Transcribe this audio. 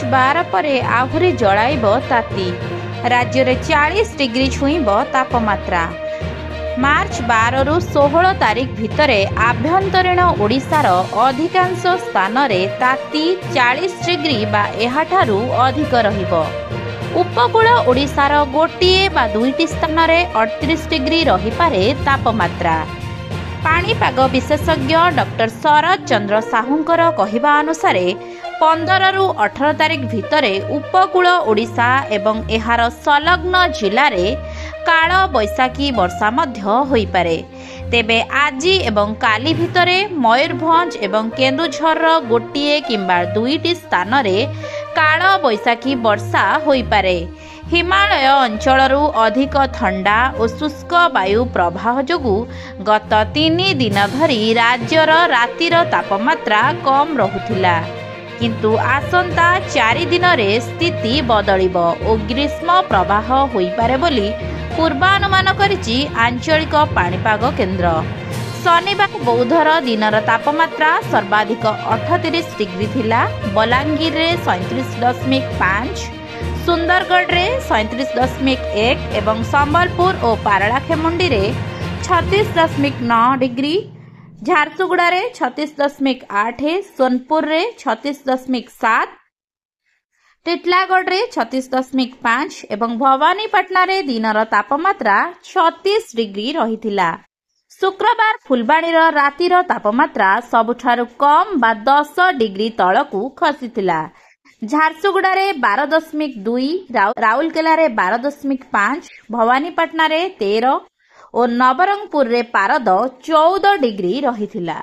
March 12 ପରେ ଆହୁରି ଜଳାଇବ ତାତି। ରାଜ୍ୟରେ 40 ଡିଗ୍ରୀ ଛୁଇଁବ ତାପମାତ୍ରା। ମାର୍ଚ୍ଚ 12ରୁ 16 ତାରିଖ ଭିତରେ ଆଭ୍ୟନ୍ତରୀଣ ଓଡ଼ିଶାର ଅଧିକାଂଶ ସ୍ଥାନରେ ତାତି 40 ଡିଗ୍ରୀ ବା ଏହାଠାରୁ ଅଧିକ ରହିବ। ଉପକୂଳ ଓଡ଼ିଶାର ଗୋଟିଏ ବା ଦୁଇଟି ସ୍ଥାନରେ 38 ଡିଗ୍ରୀ ରହିପାରେ ତାପମାତ୍ରା। ପାଣିପାଗ ବିଶେଷଜ୍ଞ ଡକ୍ଟର ଶରତ ଚନ୍ଦ୍ର ସାହୁଙ୍କର କହିବା ଅନୁସାରେ 15ରୁ 18 ତାରିଖ ଭିତରେ ଉପକୂଳ ଓଡ଼ିଶା ଏବଂ ଏହାର ସଂଲଗ୍ନ ଜିଲ୍ଲାରେ କାଳବୈଶାଖୀ ବର୍ଷା ମଧ୍ୟ ହୋଇପାରେ। ତେବେ ଆଜି ଏବଂ କାଲି ଭିତରେ ମୟୂରଭଞ୍ଜ ଏବଂ କେନ୍ଦୁଝରର ଗୋଟିଏ କିମ୍ବା ଦୁଇଟି ସ୍ଥାନରେ କାଳବୈଶାଖୀ ବର୍ଷା ହୋଇପାରେ। ହିମାଳୟ ଅଞ୍ଚଳରୁ ଅଧିକ ଥଣ୍ଡା ଓ ଶୁଷ୍କ ବାୟୁ ପ୍ରବାହ ଯୋଗୁଁ ଗତ 3 ଦିନ ଧରି ରାଜ୍ୟର ରାତିର ତାପମାତ୍ରା କମ୍ ରହୁଥିଲା। କିନ୍ତୁ ଆସନ୍ତା 4 ଦିନରେ ସ୍ଥିତି ବଦଳିବ ଓ ଗ୍ରୀଷ୍ମ ପ୍ରବାହ ହୋଇପାରେ ବୋଲି ପୂର୍ବାନୁମାନ କରିଛି ଆଞ୍ଚଳିକ ପାଣିପାଗ କେନ୍ଦ୍ର। ଶନିବାର ବୌଦ୍ଧର ଦିନର ତାପମାତ୍ରା ସର୍ବାଧିକ 38 ଡିଗ୍ରୀ ଥିଲା। ବଲାଙ୍ଗୀରରେ 37.5, ସୁନ୍ଦରଗଡ଼ରେ 37.1 ଏବଂ ସମ୍ବଲପୁର ଓ ପାରଳାଖେମୁଣ୍ଡିରେ 36.9 ଡିଗ୍ରୀ, ଝାରସୁଗୁଡ଼ାରେ 36.8, ସୋନପୁରରେ 36.7, ଟିଟଲାଗଡ଼ରେ 36.5 ଏବଂ ଭବାନୀପାଟଣାରେ ଦିନର ତାପମାତ୍ରା 36 ଡିଗ୍ରୀ ରହିଥିଲା। ଶୁକ୍ରବାର ଫୁଲବାଣୀର ରାତିର ତାପମାତ୍ରା ସବୁଠାରୁ କମ୍ ବା 10 ଡିଗ୍ରୀ ତଳକୁ ଖସିଥିଲା। ଝାରସୁଗୁଡ଼ାରେ 12.2, ରାଉରକେଲାରେ 12.5, ଭବାନୀପାଟଣାରେ 13 ଓ ନବରଙ୍ଗପୁରରେ ପାରଦ 14 ଡିଗ୍ରୀ ରହିଥିଲା।